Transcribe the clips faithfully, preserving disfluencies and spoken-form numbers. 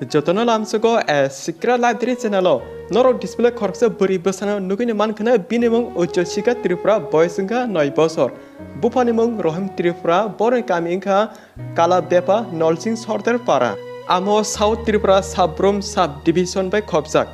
Jotono lamsogo a Sikra Library channel o norok display khoroksa bwrwi bwsano nugwino mankhwna, bini mung Ucho Sikha Tripura, boyos wngkha noi bosor. Buphani mung Rohim Tripura, boroni kami wngkha Kala Bepa, Nolsing Sordar Para. Amo South Tripura Sabrum Sub Division bai khopjak.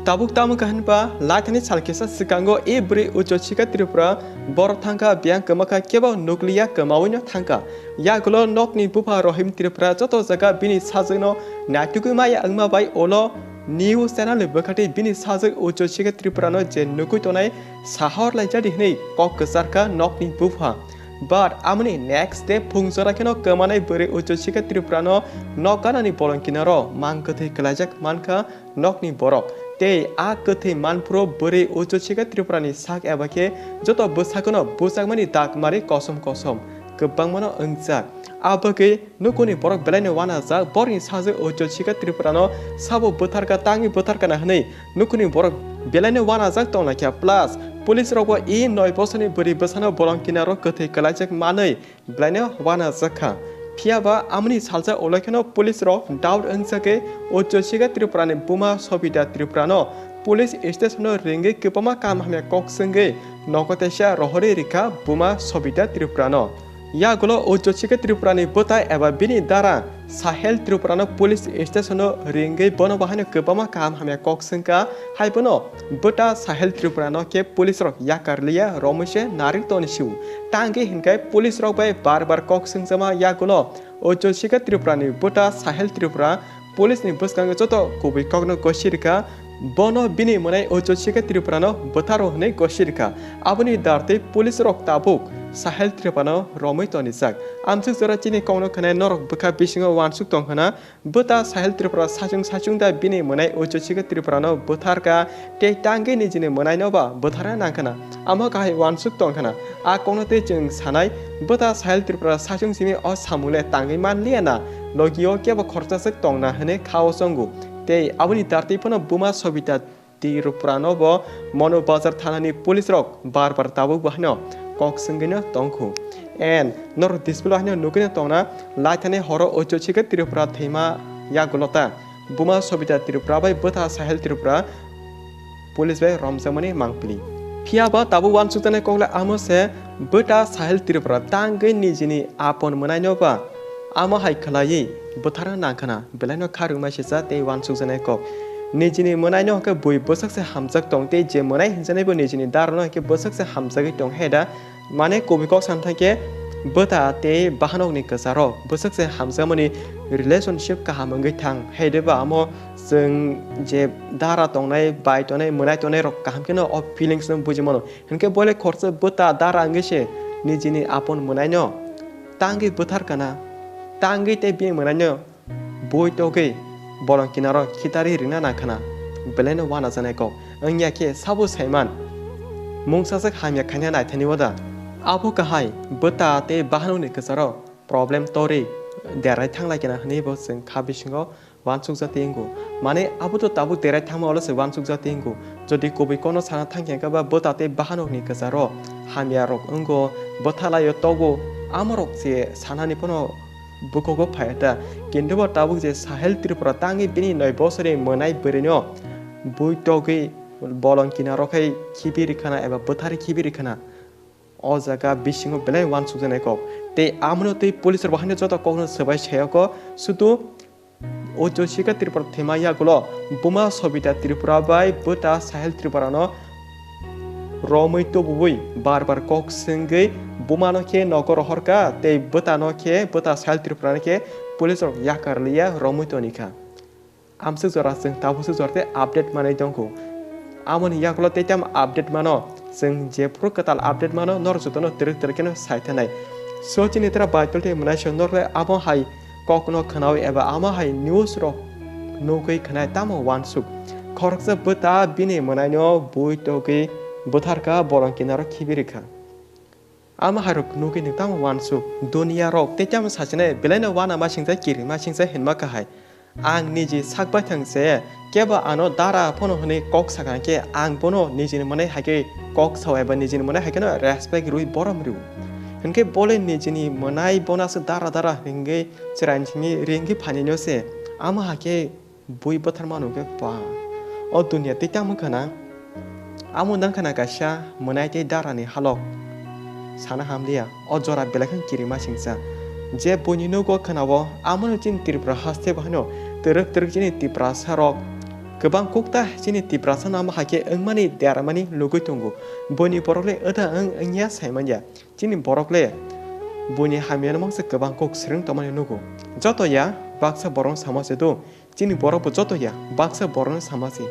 Tabuk tamo kha hinba laithani salkisa swkango e bwrwi Ucho Sikha Tripura borok thangkha, biyang kwmakha kebo nukliya, kwmawino thangkha. Yagulo nokni bupha Rohim Tripura joto jaga bini sajwkno naitugwi maya wngma bai ulo news channel ni bwkhati bini sajwk Ucho Sikha Tripura no je nugwi tonai sahor laijadi hinwi kok kwcharkha nokni bupha. But amoni next day phung jora kheno kwmanai bwrwi Ucho Sikha Tripura no nok ganani bolong kinaro mang kwthwi kwlaijak mankha nokni borok. Tei a kwthwi manphuru bwrwi Ucho Sikha Tripura ni sak eba khe joto bwsakno bwchakmani dak mari kosom kosom kwbangmano wngjak. A bagwi nukuni borok belaino wanajak, borokni sajwk Ucho Sikha Tripura no sabo bwtharkha, tangwi bwtharkha na hinwi nukuni borok belaino wanajak tonglaikha. Plus police rokbo e noi bosorni bwrwi bwsano bolong kinaro kwthwi kwlaijak manwi belaino wanajak kha. Phiyaba amoni salsa ulo kheno police rok doubt wngjagwi Ucho Sikha Tripura ni buma Sobita Tripura no police station o ringwi kwbangma kam hamya kok swngwi nogo teisa rohorwi rikha buma Sobita Tripura no. Yagulo Ucho Sikha Tripura ni bwtai eba bini dara Sahel Tripura no police station o ringwi bono bahaino kwbangma kaham hamya kok swngkha, hai bono bwta Sahel Tripura no khe police rok yakar liya romwi se narwi toni siu. Tangwi hinkai police rok bai bar bar kok swngjama yagulo Ucho Sikha Tripura ni bwta Sahel Tripura police ni bwskango joto kubui kokno gosi rikha. Bono bini mwnai Ucho Sikha Tripura no bwtharo hwnwi gosi rikha. Aboni dartwi police rok tabuk Sahel Tripura no romwi tonijak. Amsuk jora chini kokno khwnai norok bwkha bisingo uansuk tong khna, bwta Sahel Tripura sachung sachung da bini mwnai Ucho Sikha Tripura no bwtharkha tei tangwi nijini mwnaino ba bwtharna nangkhna. Amo kahai uansuk tongkhna. A kokno tei chwng sanai, bwta Sahel Tripura sachung simi o samung le tangwi manliya na, logio kebo khoroksa swk tongna hwnwi khao chongo. Tei aboni dartwi phano buma Sobita Tripura no bo Monu Bazar thanani police rok bar bar tabuk bo haino kok swngwino tongkhu. And norok display haino nugwino tongna, laithani horo Ucho Sikha Tripura thwima yagulota. Buma Sobita Tripura bai bwtha Sahel Tripura police bai romjakmani mangpili. Phiyaba tabuk uansukjaknai kokle amo se, bwta Sahel Tripura tangwi nijini apon mwnaino ba amo hai khwlaiwi bwtharna nangkhna, belaino kharwngmai sesa tei uansukjaknai kok. Nijini mwnaino hwnkhe bui bwsak se hamjak tong tei je mwnai hinjaknai bo nijini darano hwnkhe bwsak se hamjagwi tong he da. Mane kubui kok san thangkhe bwta tei bahanokni kwcharo bwswk se hamjakmani relationship kaham wngwi thang. Hai de ba amo chwng je dara tongnai, bai tongnai, mwnai tongnai rok kaham kheno o feelings no buji mano. Hinkhe bole khoroksa bwta dara wngwi se nijini apon mwnaino tangwi bwthar kana, tangwi tei bini mwnaino bui togwi bolong kinaro khitarwi rina nangkhna, belaino uanajaknai kok. Wngya khe sabo saiman, mungsajak hamya khaina naithani oda. Abo kahai bwta tei bahanokni kwcharo problem torwi derai thanglai kena hwnwi bo chwng kha bisingo uansukjak tei wngo. Mane abo to tabuk derai thangma ulo se uansukjak tei wngo. Jodi kubui kono sana thangkhe hwnkhe ba bwta tei bahanokni kwcharo hamya rok wngo, bwthalaio togo, amorok se sanani phano bukhugo phai ta. Kintu bo tabuk je Sahel Tripura tangwi bini noi bosorni mwnai bwrwino bui togwi bolong kinaro khai khibi rikhana eba bwthari khibi rikhana. O jaga bisingo belai uansukjaknai kok. Tei amono tei police rok bo haino joto kokno swbai sayo ko, sudu Ucho Sikha Tripura thwima yagulo buma Sobita Tripura bai bwta Sahel Tripura no romwi tubui bar bar kok swngwi bumano khe nogo rohorkha tei bwtano khe, bwta Sahel Tripura no khe police rok yakar liya romwi tonikha. Amswk jora chwng tabukso jora tei update manwi tongkhu. Amoni yagulo tei tamo update mano, chwng jephuru kwtal update mano norok jotono twrwk twrwk kheno sai thanai. So chini tera Baitul tei mwnaisong norok abo hai kokno khwnawi eba amo hai news rok nugwi khwnai tamo uansuk. Khoroksa bwta bini mwnaino bui togwi bwtharkha, bolong kinaro khibi rikha. Amo hairok nugwi nwng tamo uansuk? Duniya rok tei tamo sachinai belaino uanama singcha kirima singcha hinma kahai. Ang niji sak baithang se kebo ano dara phano hwnwi kok sakha khe ang bono nijini mwnai hai khe kok sao eba nijini mwnai hai kheno respect rwi borom rw. Hinkhe bole nijini mwnai bono aswk dara dara hwngwi chwraini simi ringwi phainino se. Amo hai khe bui bwtharma nukhe ba. O dunia tei tamo khana? Amo nang khana kaisa mwnai tei darani halok. Sana hamliya, o jora belai kheno kirima singsa. Je buini nugo khwnao, amono chini Tripura haste bo haino twrwk twrwk chini Tiprasa rok. Kwbang kukta chini Tiprasa no amo hai khe wngmani dermani lugui tongo. Buini borok le wda wng wngya saimanya. Chini borok le buini hamyano mangsa kwbang kok swrwng tongmani nugo. Joto ya baksa borok no samo se do. Chini borok bo joto ya baksa borok no sama se.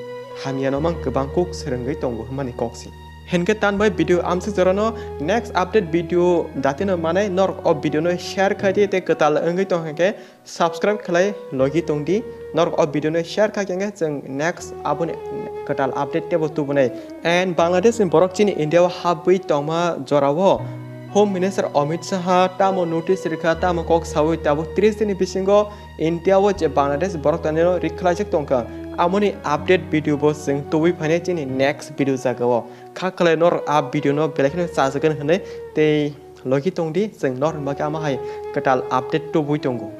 Hamyano mang kwbang kok swrwngwi tongo hwnmani kok se. Hinkhe tanbai video amswk jorano next update video datino manai norok o video no share khai di tei kwtal wngwi tong hinkhe subscribe khlai logi tong di. Norok o video no share khai khe chwng next aboni kwtal update tebo tubunai. And Bangladesh ni borok chini India o habwi tongma jorao Home Minister Amit Shah tamo notice rikha, tamo kok sawi tabuk tris dini bisingo India o je Bangladesh borok tanino rikhlaijak tongkha. Amoni update video bo chwng tubui phainai chini next video jagao. Kha khlai norok a video no belai kheno chajagan hwnwi tei logi tong di, chwng norok bagwi ama hai kwtal update tubui tongo.